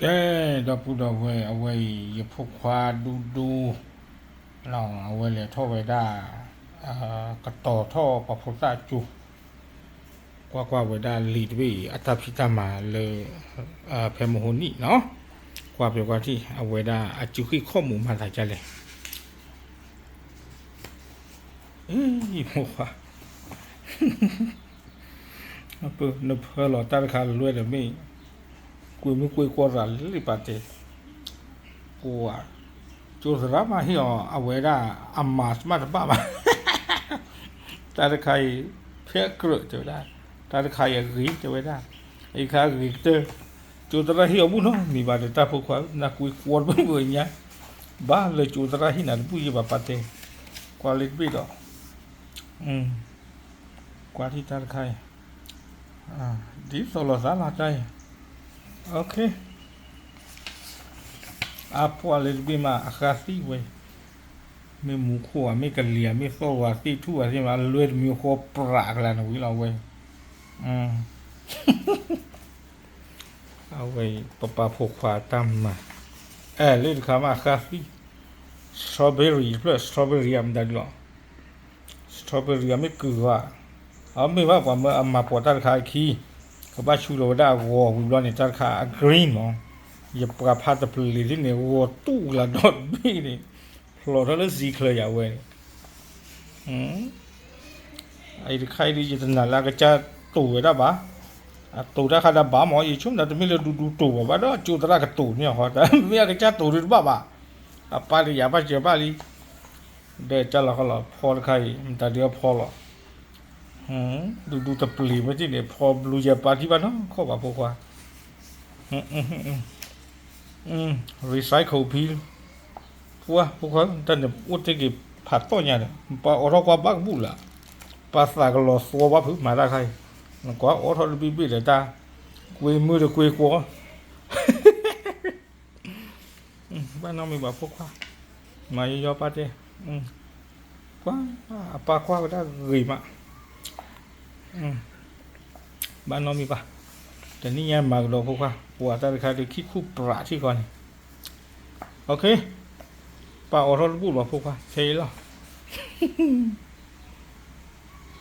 ကဲ, ဒီပုၢ်ဒီဝဲၢ် အဝဲအံၤ ယဖိခွါဒူဒူ, အဝဲလဲၤထီၣ်ဝဲဒၣ် ကတီၤထီၣ်ပှၤဖိသၣ်အကၠိ, ကွၢ်ကွၢ်ဝဲဒၣ်လံာ်တဘ့ၣ်အံၤ အတၢ်ဖံးတၢ်မၤလၢ ဖဲမဟိနံၣ်နီၤ, ကွၢ်ပှဲၤကွၢ်ထံၣ် အဝဲဒၣ်အစုဟံၣ်ခီၣ်မူးမၤသးဒ်လဲၣ်. အ့ ဖိခွါ နဖၢလီၤတၢ်တခါလွဲၢ်ဒီးမ့ၢ် ကွ့မုၢ်ကွ့ကွီၢ်သးလံပာ်တဲ, ကိးဧါ, ကၠိသရၣ်မးဟ့ၣ်အီၤ အဝဲဒၣ်အမၤမးတဘၣ်ဘၣ်, တၢ်တခါအံၤ ဖဲအကြၢးတဲဝဲဒၣ်, တၢ်တခါအံၤအဂ့ၤတဲဝဲဒၣ်, အံၤခါအဂ့ၤကတၢၢ်, ကၠိသရၣ်ဟ့ၣ်အီၤဘူၣ်နီတမံၤဘၣ်ဒီး တၢ်ဖိခွါ နကွ့ကွီၢ်တဘၣ်ညါ, ဘၣ်လၢကၠိသရၣ်ဟ့ၣ်နၤတဘူၣ်ယဲဘၣ်ပာ်တဲ, ကွၢ်လၢတဘ့ၣ်ဒီး ကွၢ်ထံၣ်တၢ်တခါအံၤ, ဒ်သိးလိာ်သးလီၤတၢ်အံၤ, အါပှၢ်လၢတဘ့ၣ်မး အဃါသံဝဲ, မ့ၢ်မူခိၣ်ဧါ မ့ၢ်ကလံၤဧါ မ့ၢ်သီၣ်ဝါသ့ၣ်ထူၣ်ဝါသ့ၣ်မး လွဲၢ်တမံၤဃီပြးကလါနဝံၤလီၤဝဲ, အဝဲ ပပာ်ဖိခွါတၢ်မၤ, အဲ လၢတခါမးဃါသံ, strawberry တဖျၢၣ် strawberry အမတၤဒုလီၤ, strawberry အမ့ၢ်ကုၤဂၤ, အမ့ၢ်ဘၣ်ပှၤမၢအမၤပိာ်တၢ်တခါအခံ, ကဘၣ်ဆူလီၤဝဲဒၣ်အဂီၤဝံၤဘျီန့ၣ် တၢ်တခါအ green မး, ယပှၤဖးတပလ့ၤသ့ၣ်န့ၣ် ဂီၤတူၢ်လၢဒီတဘ့ၣ်န့ၣ်, ဖျိးထီၣ်လၢစံချၢယၤဝဲန့ၣ် အံၤတခါအံၤဒ် ယတနာ်လၢအကစၢ်တိာ်ဝဲဒၣ်ဘၣ်, အတိာ်တၢ်ခါဒၣ်ဘၣ်မး ယဆိကမိၣ်တမ့ၢ်လၢဒူဒူတိာ်ဘၣ်ဘၣ်ဒီး ကၠိသရၣ်ကတိာ်န့ၢ်အီၤဃီ တမ့ၢ်အကစၢ်တိာ်ဒုးတဘၣ်ဘၣ်, အပၢ်ဒီးယၤဘၣ်စၢၤဘၣ်လံ, ဒီးကၢ်လီၤဃီလီၤ ဖီတခါအံၤ မတၤဒုးအဖီလီၤ, ဒူဒူတပျ့ၤမ့ၢ်တ့ၢ်န့ၣ် ဖီဘျူယဲပၢ်ထံဘၣ်နီၢ်ခီၣ်ဘၣ်ဖိခွါ recycle ဖံ, ပှၢ်ဖိခွါ တၢ်န့ၣ်အိၣ်တ့ၢ်က့ၤဖးတီၢ်ညါဒီး ပှၤအိးထီၣ်ကွၢ်ဘၣ်ကဘူၣ်လၢ်, ပှၤသးကလီၤသီဘၣ်ဖုးမၤတၢ်ခါအံၤ, နကွၢ်အိးထီၣ်တဘ့ၣ်ဘ့ၣ်ဒီးတၢ်, ကွ့မုၢ်တကွ့ကွီ ဘၣ်နီတမံၤဘၣ်ဖိခွါ, မၤယီယီပၢ်တဲ, ကွၢ်, အပၢ်ကွၢ်ဝဲဒၣ်ဂ့ၤမး, ဘၣ်နီတမံၤဘၣ်, တနံၣ်ညါမၤကဒီးဖိခွါ ပှၤတၢ်တခါဒုးခံခူၣ်ပြးထံဃီန့ၣ်, ပၢ်အိးထီၣ်တဘူၣ်ဘၣ်ဖိခွါ ခဲအံၤလီၤ.